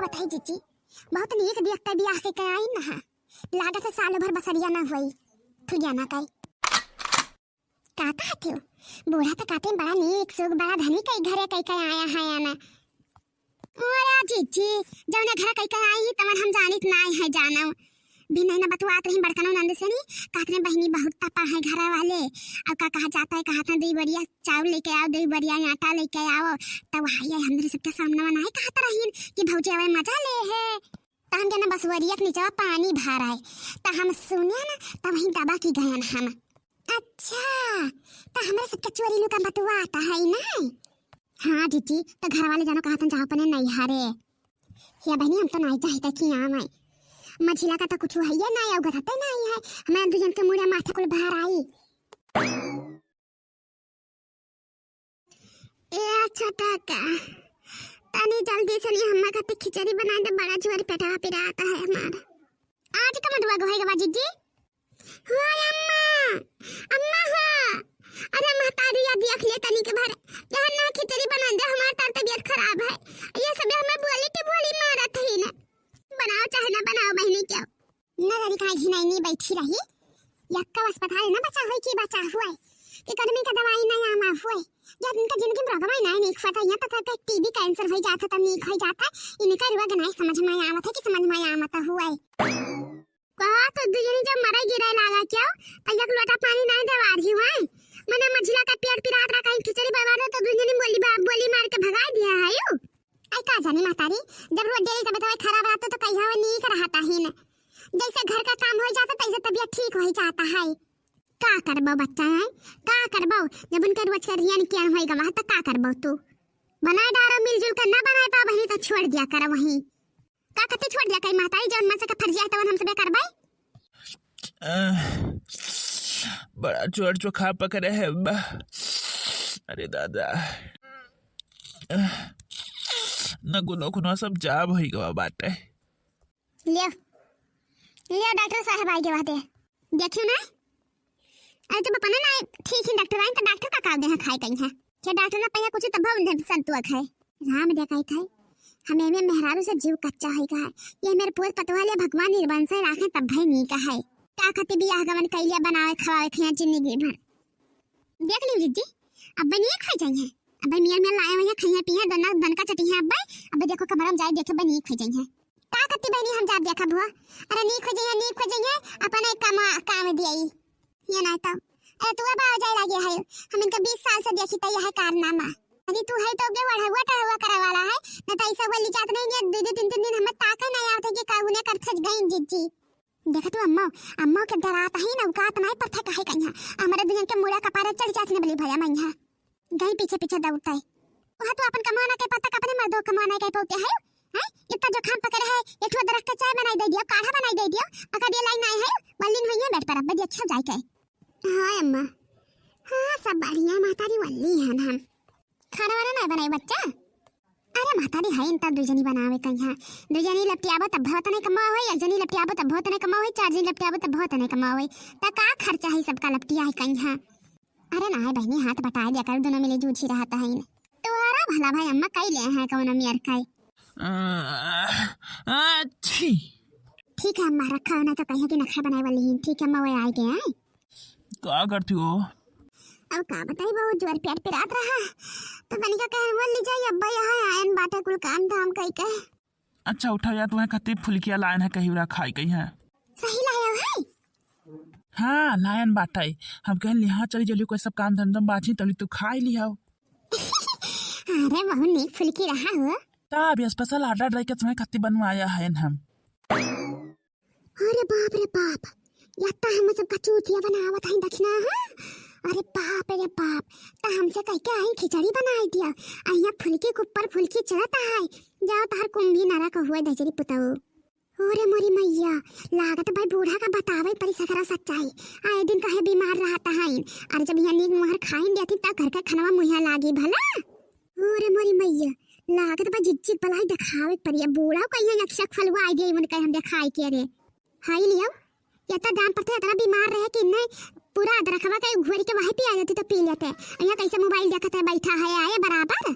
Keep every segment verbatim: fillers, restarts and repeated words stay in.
पता है जीजी, बहुत नीक देखते बियाह के, के आई ना है। लागत है साल भर बसरिया ना हुई, थुरिया ना कई। का कहते हो? बूढ़ा तो कहते हैं, बड़ा नीक सुख, बड़ा धनी कई घरे कई के आया है ना। ओरा जीजी, जौने घर कई के आई ही, तवन हम जानित नाय है जानो। भी नहीं ना बतुआत रही बड़कनो नंद से नी, कहत रहे, "बहिनी बहुत तपा है घर वाले।" और का कहा जाता है, कहत है, "दुई बोरिया चाउर लेके आओ, दुई बोरिया आटा लेके आओ।" तब वही है, हमरे सबके सामने नाय कहत रहीन कि भौजी आवे मजा ले है। त हम जाना बसवरिया के नीचवा पानी भरा है, त हम सुने ना, त वहीं दबा की गयन हम। अच्छा, त हमरे सबके चोरी लुका बतुआता है ना? हाँ जीजी, त घर वाले जानो कहत हैं, "जाओ अपने नैहरे।" या बहिनी, हम तो नाई चाहते कि आवे। मझिला का तो कुछ है या नाई, अवगत है नाई है, हमारे दू जन के मुड़े माथे कुल बाहर आई। ए छोटका, तनी जल्दी से नी, हम्मा खातिर खिचड़ी बनाइ दे, बड़ा जोर पेटवा पिरात है हमार। आज का मड़ुआ गोहई गवा जीजी? हो अम्मा, अम्मा हो, अरे महतारी या देख ले तनी के भर, यहाँ ना खिचड़ी बनाइ दे, हमार तार तबीयत खराब है, ये सब हमें बोली के बोली मारत ही ना, बनाओ चाहे ना बनाओ बहिनी, क्यों ना करी, काहे घिनाई नी बैठी रही। यक्का अस्पताल ना बचा हुई कि बचा हुआ है, कि कदमी का दवाई नहीं आमा हुआ है। जब इनका जिंदगी में रोगवा ही नहीं, नहीं फटा, यहाँ तक के टीबी कैंसर हो जाता, तब नीक हो जाता, इनका रोग नहीं समझ में आवत है कि समझ में आवत हुआ है। कहा तो दुजनी जब मरे गिरे लागा क्यों, तो एक लोटा पानी नहीं देवा रही हुआ है। मने मझिला का पेट पिरात रहा, कहीं खिचड़ी बनवा दे, तो दुजनी बोली बा-, बोली मार के भगाई दिया है यू। आई का जानी महतारी, जब रोज डेली तबीयत हमारी खराब रहता तो कहिया वो नीक रहता ही न। जैसे घर का काम हो जाता तैसे तबीयत ठीक हो ही जाता है। का करबो बच्चा है, का करबो, जब उनके रोज का रिया निकिया होई गवा तो का करबो तू? बनाए डारो मिलजुल कर ना बनाए पा बहिनी तो छोड़ दिया कर वहीं। का कते छोड़ दिया कई महतारी, जवन मन से का फर्जिया है तवन हम सबे करबै। आह, बड़ा जोर चोखा पकड़े है बा। अरे दादा। आह, न गुनो खुनो सब जाम होई गवा बाटे। लियो, लियो डॉक्टर साहब आई गवा दे। देखियो ना, अरे जब अपना ना ठीक ही डॉक्टर आई तो डॉक्टर का काम दे है खाए कहीं है। क्या डॉक्टर ना पहले कुछ तब हम संतुआ खाए। राम देखा ही था, हमें में मेहरारू से जीव कच्चा होई का है। ये मेरे पूत पतवा ले भगवान निर्बंस से राखे तब भाई नी का है। का खातिर बियाह गवन कैलिया बनावे खवावे खिया जिंदगी भर। देख ली जीजी, अब बनी एक हो जाइए। अब मियाँ में लाए हुए खइया पिया दोनों दन का चटी है अब। अब देखो कमरा में जाए देखे बनी एक हो जाइए। का खातिर बनी हम जाब देखा बुआ? अरे नीक हो जाइए, नीक हो जाइए, अपने काम, काम दियाई। ये ना तो, अरे तू अब आ जाए लगे है, हम इनका बीस साल से देखी तो यह कारनामा। अरे तू है तो बे वढ़वा टढ़वा करे वाला है, न तो ऐसा बोली जात नहीं है, दो दो तीन तीन दिन हमें ताके नहीं आवत है कि का उन्हें कर थच गई जीजी। देख तू अम्मा, अम्मा के डरात है ना, उकात नहीं पर था काहे कहीं, हमारे दुनिया के मुड़ा कपारे चढ़ जात ने बली भया मैं यहाँ। गई पीछे पीछे दौड़ते। वहाँ तो अपन कमाना के पता अपने मर्दों कमाना के पौते है, हैं? इतना जुकाम पकड़े है, एक ठो अदरक के चाय बनाई दे दियो, काढ़ा बनाई दे दियो, पका दिया लाइन आए है, बल्लिन हुई है बेड पर, अब बड़ी अच्छा जाए के। हाँ अम्मा, हाँ सब बढ़िया, महतारी वल्ली है ना। खाना वाना नहीं बनाई बच्चा? अरे महतारी है इन तब दुजनी बनावे कहीं है, दुजनी लपटियाबो तब बहुत नहीं कमाओ है, एक जनी लपटियाबो तब बहुत नहीं कमाओ है, चार जनी लपटियाबो तब बहुत नहीं कमाओ है, त का खर्चा है सबका लपटिया है कहीं है। अरे ना है बहनी, हाथ बटाए दिया कर, दोनों मिले जूझी रहता है इन। तुम्हारा भला भाई अम्मा कई ले हैं कौन अमियर का है? आ, अच्छी। ठीक है अम्मा, रखा हो ना तो कहिए कि नखरा बनाए वाली ही। ठीक है अम्मा, वो आए गए हैं। का करती हो? अब का बताई, बहुत जोर पेट पिरात रहा, तो तनिका कहे बोल ली जाई, अब्बा यहाँ आयन बाटे कुल काम धाम कई के। अच्छा उठा यार, तुम्हें खातिर फुलकिया लायन है, कही उरा खाई गई है। सही लाया है? हाँ लायन बाटे, हम कहन लिहा चली जल्दी कोई सब काम धंधा बाजी तली तू खाई लिहाओ। अरे बहुत नीक फुलकी रहा हो। तब ये स्पेशल ऑर्डर रह के तुम्हें खातिर बनवाया है हम। अरे बाप रे बाप, या त हम सबका चूतिया बनावत हई दखिना, हाँ? अरे बाप रे बाप, त हमसे कह के आई खिचड़ी बनाई दिया, आ यहाँ फुलकी के ऊपर फुलकी चढ़त है, जाओ तहर कुंभी नरक हुए दजरी पुतऊ। अरे मोरी मैया, लागत भाई बूढ़ा का बतावे परी सकरा सच्चाई, आए दिन कहे बीमार रहता है, अरे जब यहाँ नीक मुहर खाइन देती त घर के खनवा मुँह लागी भला। अरे मोरी मैया, लागत बा जिज्जी बलाई देखावे परी, बूढ़ा कहिया यक्षक फलुआ आई गई उनके हम देखाई के रे। हाय लियो, ये तो जान पड़ते इतना बीमार रहे कि इन्हें पूरा अदरकवा के घोर के वहीं पिया जाती तो पी लेते। यहाँ कैसे मोबाइल देखते बैठा है आए बराबर।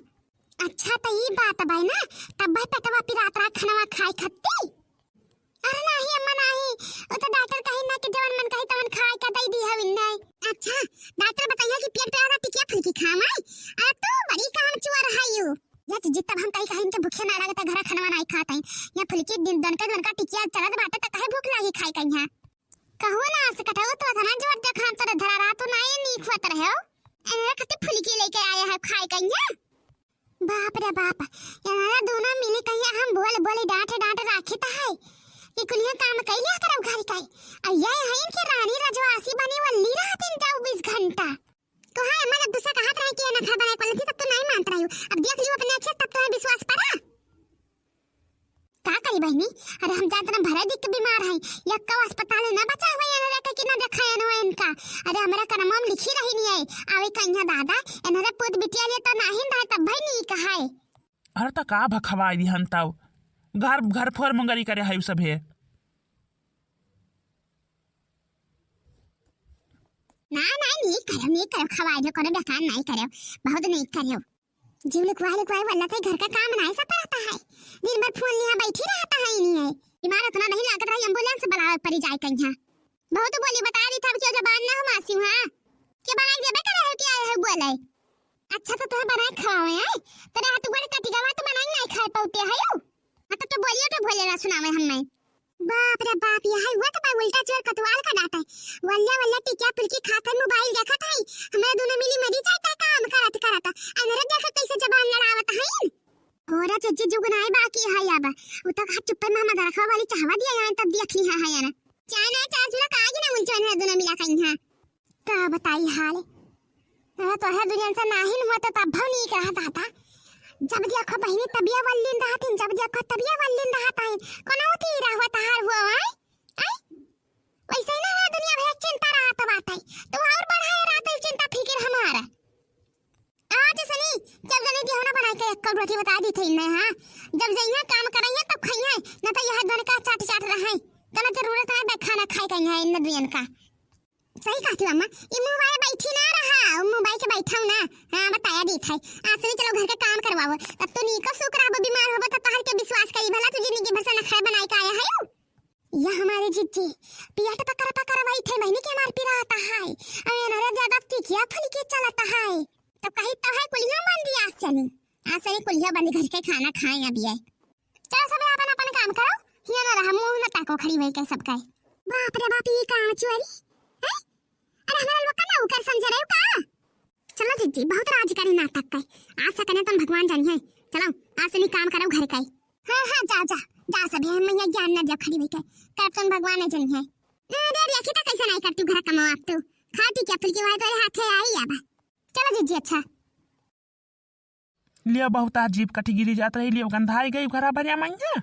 अच्छा तो ई बात बाई ना, तब भाई पेटवा पिरात रहा खनवा खाए खत्ती। अरे नाही अम्मा नाही, वो तो डॉक्टर कही ना कि जवन मन कही तवन खाए का दई दी हविन नहीं। अच्छा, डॉक्टर बताइए कि पेट पिरात रहा टिकिया फुल्की खाए माई। अरे तू बड़ी काम चुआ रहा यू। या जिज्जी तब हम कही कही इनके भूखे ना लागत घरा खनवा नाही खात है। या फुल्की दिन दन के दन का टिकिया चलत बाटे त काहे भूख लागी खाए कहीं है। कहू ना से कटऊ तो धना जोर दे खान तोरे धरा रहा तू नाही नीक होत रहे हो। ए खत्ती फुल्की लेके आया है खाए कहीं है। बाप रे बाप, इन्हरा दोनों मिली कहिया हम बोल बोली डांट डांट राखी त है। ये कुलिया काम कैलिया करब घर का। आ ये है इनके रानी रजवासी बनी वल्ली रहत इन चौबीस घंटा। तो है अम्मा जब दूसरा कहत रहे कि ये नखरा बनाए पलती तब तो नहीं मानत रही। अब देख लियो अपने अच्छे तब तो है विश्वास पड़ा। का करी बहनी, अरे हम जानत ना भरे दिख के बीमार है, यक्का अस्पताल में ना बचा हुआ इन्हरा के कि ना देखाए न इनका। अरे हमरा करमवा में लिखी रही नहीं है, आवे कहिया दादा, इन्हरा पूत बिटिया ने तो नाही रहे तब भाई नहीं कहाए। अरे त का भखवाई दिहन तब, घर घर फोर मुंगरी करे है उ सभे। ना ना नहीं करब, नहीं करब, खवाए जो करब बेकार नहीं करब, बहुत नहीं करब। जीव लुकवाए लुकवाए वाला थे घर का काम नाय सा परता है। दिन भर फोन लिहा बैठी रहता है इन्हीं है। बीमार इतना नहीं लागत रही एम्बुलेंस बुलावे परी जाए कहीं। बहुत बोली बता रही था कि जबान ना हो मासी हाँ। के बनाई देबे करे है कि आए है बोले। अच्छा तो तुम्हें बनाए खावे है। तेरे हाथ गोड़ कटी गवा तो बनाई नहीं खाए पाते है यू। हाँ तो, तो बोलियो तो भोले ना सुनावे हमें। बाप रे बाप, यह है वो तो भाई उल्टा चोर कतवाल का डांट है। वल्ला वल्ला टिकिया फुल्की खात है, मोबाइल देखत है। हमरा दोनों मिली मरी जाए का काम करत करत। अनरे देख कैसे जबान लड़ावत है। और जिज्जी जुगनाए बाकी है अब। उ तक हाथ चुप्पे में हम रखवा वाली चाहवा दिया यहाँ तब देख ली है यार। चाय ना चाय चुला का आगे ना उलझन है दोनों मिला कहीं है। का बताई हाल। अरे तोहे दुनिया से नाहिन हुआ तो तब भव नहीं कहा दादा। जब देखो बहिनी तबिया वल्लिन रहतिन, जब देखो तबिया वल्लिन रहतिन। कोनो थी रहवा तहार हुआ है? आई? वैसे ही ना है दुनिया भर चिंता रहत बाटे। तो और बढ़ाए रहत है चिंता फिकिर हमारा। आज सनी, जब जने दिया ना बनाए के एक रोटी बता दी थे इन्हें, हाँ? जब जइया काम करइया तब खइया, न तो यह दोनों का चाट चाट रहे। तना जरूरत है बे खाना खाए का यहाँ इन दुनियन का। सही कहती हो अम्मा, ई मुंह बाए बैठी ना रहा, उ मुंह बाए के बैठाऊ ना। हाँ, बताया दी थे। आज से चलो घर के काम करवाओ, तब तो नीको सुख रहबो, बीमार होबो तो तोहर के विश्वास करी, भला तू जिंदगी भर से नखरे बनाए के आया है यू? या हमारे जिज्जी, पियाट पकड़ पकड़ वही थे बहनी के मार पिराता है। अरे नरे ज्यादा टिकिया फुल्की चलता है। तो कही तो है कुलिया बंद आज से नहीं। आज से नहीं कुलिया बंद, घर के खाना खाए अभी है। चलो सब अपन अपन काम करो, हिया ना रहा, मुंह ना ताको खड़ी वही के सबका। बाप रे बाप, ये काम चोरी है? अरे हमारा लोग का ना उकर समझ रहे हो का? चलो जिज्जी, बहुत राज करी नाटक का। आज से कने तुम भगवान जानी है। चलो, आज से नहीं काम करो घर का। हाँ, हाँ, जा, जा, जा सब है, मैया ज्ञान ना दिया खड़ी वही के। कर तुम भगवान जानी है। अरे, देखी तो कैसे नहीं करती घर कमाओ आप तो। खा पी के फुल्की वाले तेरे हाथे आई अब। चलो जिज्जी, अच्छा। लियो बहुत आज जीभ कटी गिरी जात रही, लियो गंधाई गई घरा भरिया मैया।